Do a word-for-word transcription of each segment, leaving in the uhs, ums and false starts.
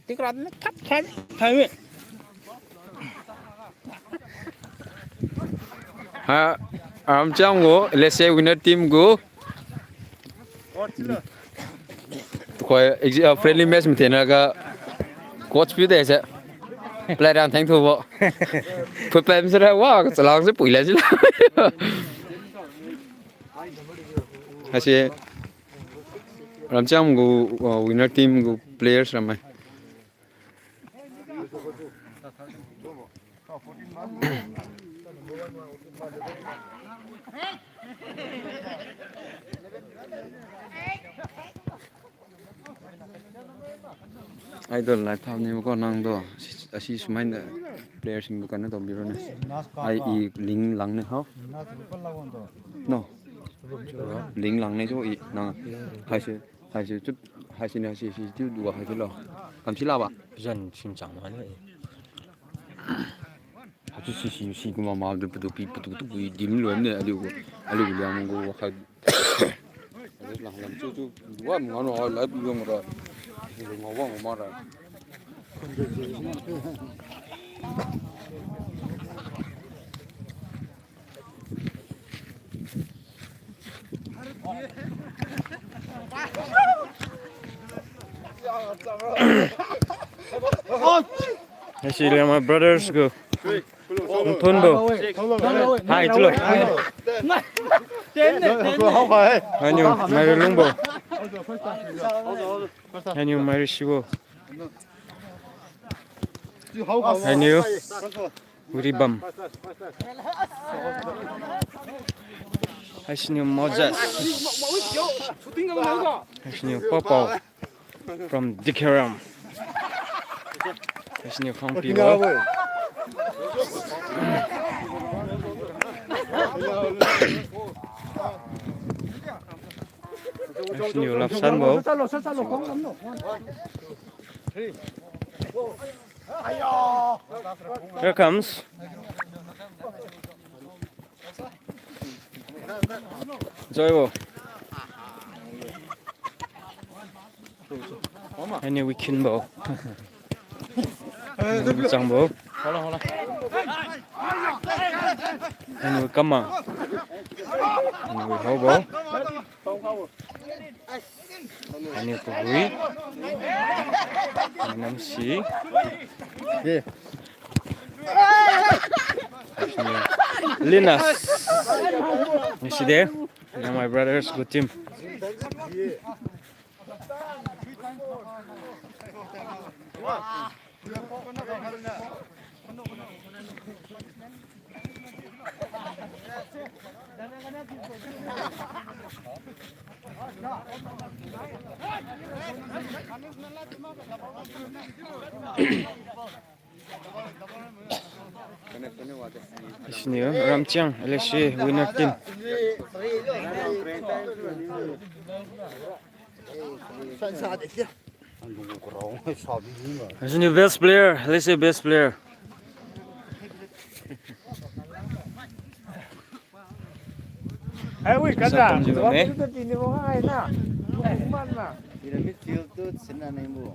Tikra na thap thap thap. Ha, Ramcham gu, let's say winner team gu. Khoi, ex-, uh, friendly match mathena ga coach piu de se. Player rang theng thu bo. Football sira wa, chalang se pui la sila. Haise, Ramcham gu, uh, winner team gu players ramai. Idol live tham ni ko nang do. Asi, asi sumaina player sing bu kana do biro na. Ai i ling lang ne hao. No. Ling lang ne jo i nang. Haise, haise chu, haise ni haise si tu dua haise lo. Kam si la ba. Zan sing chang ma le. Hachu si si si kuma ma du padu pi padu tu pi dim lo ne aliu gu, aliu gu liang gu wa kha. Aliu lang lam chu chu wa ngano lai pi yong ra. Ngao wa ngao ma ra. Haise le my brothers gu. Nthon bo. Hai, chulo. Haniu, Mairi Lungbo. Haniu, Mairi Sibo. Haniu. Uribam. Haisiniu Moses. Haisiniu Popo from Dikheram. Haisiniu Khangpibo. Haisiniu Lapsanbo. Here comes Joybo. Haniu Wikinbo. Haniu Wichangbo. Haniu Wikamang. Haniu Wihaobo. Haniu Pabui. Haniu Namsi. Linus. Niside. Now my brothers, good team. Siniu Ramchang, L S C winner team. Siniu best player, L S C best player. Hai, wi, kata. Sa pamjiu bamme. Ira midfield tu sina nai mo.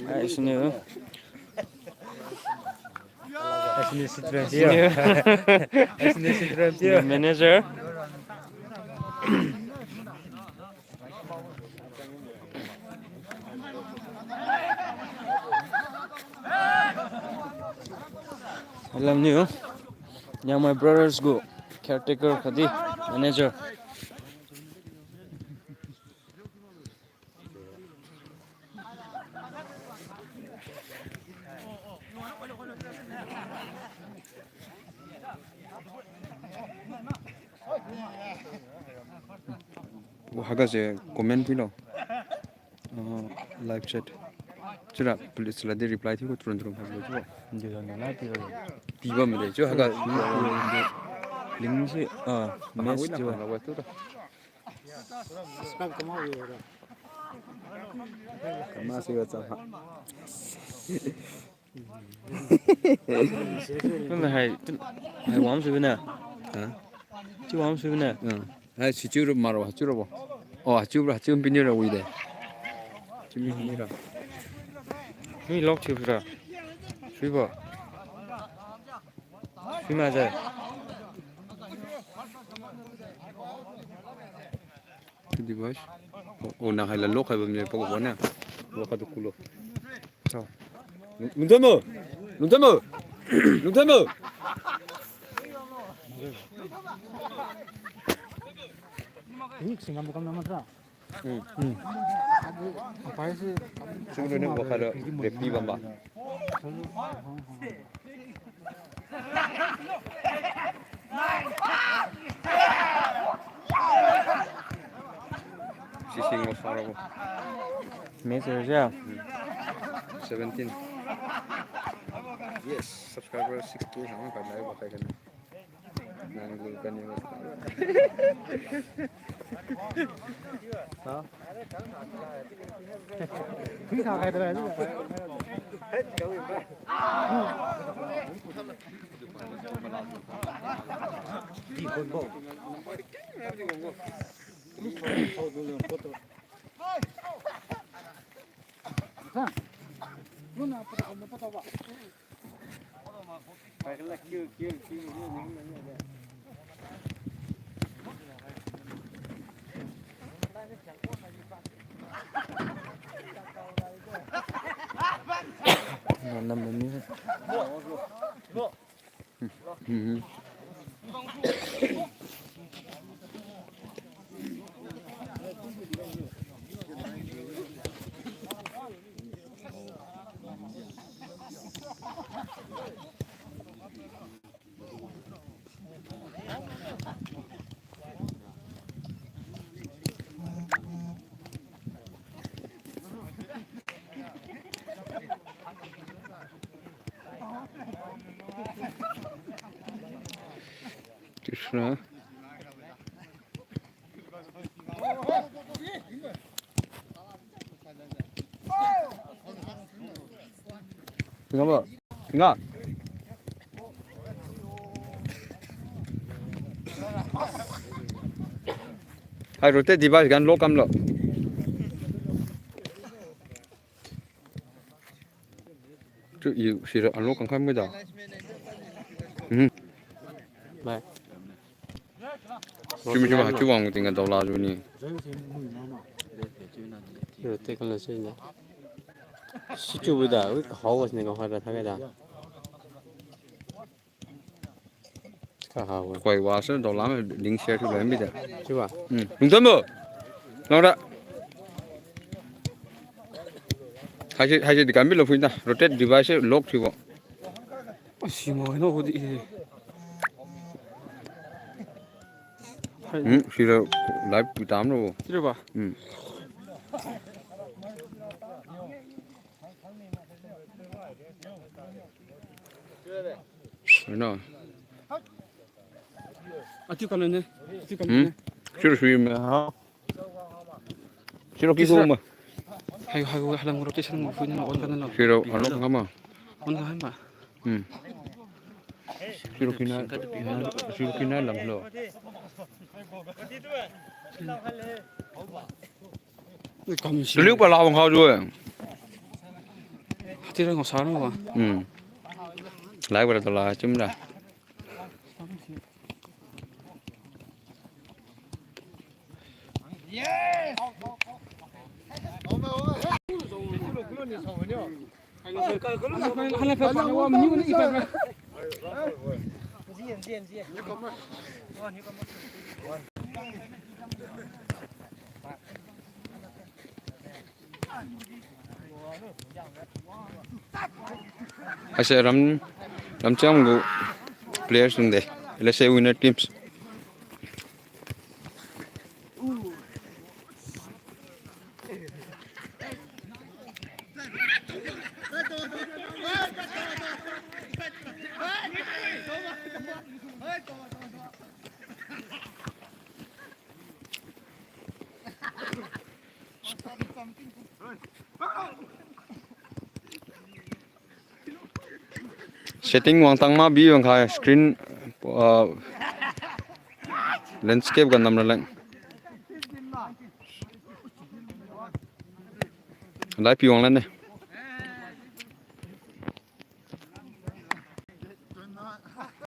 Hai, siniu. Siniu Citrus. Siniu. Siniu Citrus. Siniu manager. Alam niu, Liangmai Brothers gu caretaker khatdi manager. Wo haiga se comment pilo. Ah, live chat. Chira police la di reply thiu ko turun turun phai lo chiu. Ndi zan na pi lo. Pi bam de chiu haiga. Ling si, ah, mess chiu. Subscribe kama wi ra. Kama si ga cha ha. Tun hai, tun hai wam sui bina. Ha? Chi wam sui bina. Hmm. Hai, sichiu ru maro, hachiu ru bo. Oh, hachiu ru, hachiu piniu ra wi de. Chimi ni ra. Ni lock thiu ra. Sui bo. Sui ma jai. Device. Oh, oh, nang hai la lock hai bam ne pa ko ne. Lock ka du kulo. Lungtamo! Lungtamo! Lungtamo! Ini singam kam nama tra? Hmm. Hmm. Apa sih? Sungguh ni wakala repi bamba. Sising lo sarabo. Match area. Seventeen. Yes, subscriber sixty hang ka live ba kai kan. Nang gul kan ni. Ha? Tisra. Tingga ba? Tingga. Hai rotate device gan lock kamlo. Tu i sira unlock kangkhai mui da. Hmm. Bai. Chumi chumi hachiu wang tingga daola ju ni. Yo, te kan la se ni. Sichiu bu da, wi ka hao was ni ka hao da tha ga da. Ka hao. Koi wa se daola me link share tu la mi da. Chiu ba? Hmm. Lungtam bo. Lang ra. Haise, haise di kan bi lo phui na. Rotate device lock thiu bo. Asi mo no hudi. Hmm, sira live pi tam lo. Sira ba? Hmm. Ano. Atiu kamne. Atiu kamne. Hmm. Sira sui me ha. Sira ki ko ma. Hai, hai, hai, halang rotation mo phui na on kan na. Sira ano kama. On kan ba. Hmm. Sirukina, sirukina lamlo. Kam si. Tuliu pa lawang hao jue. Hati rang hao sa rang wa. Hmm. Lai wa la chiu da. Haise ram, ram cham gu players dung de. Let's say winner teams. Setting wangtang ma bi wang khai screen, ah, Landscape ga nam raleng. Laipi wang lane.